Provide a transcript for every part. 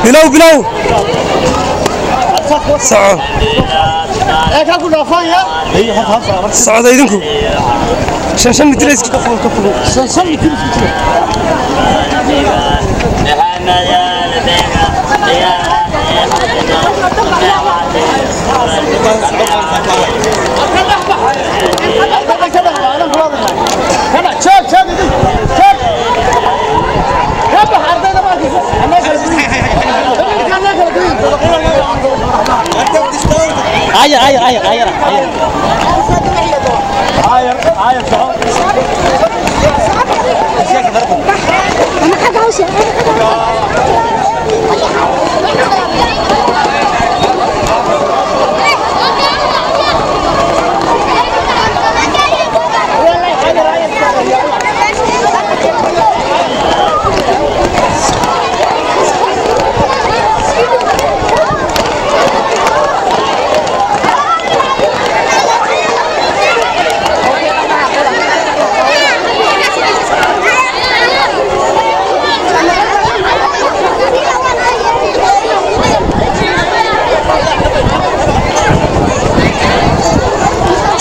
Bilow bilow. Soco. Socda idinku. Shan shan mitir isku. Shan mitir isku. عاير عاير عاير عاير عاير عاير. انا حاجه عاوزه.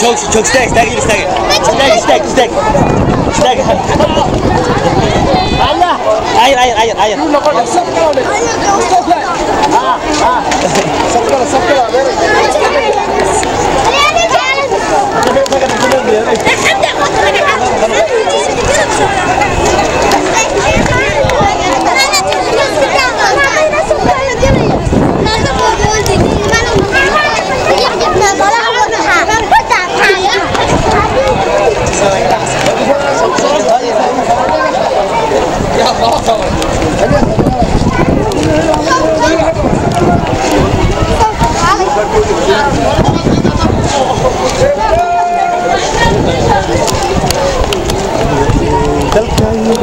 Joog joog, istaag istaag istaag istaag istaag istaag istaag. عاير عاير عاير عاير. Dalka.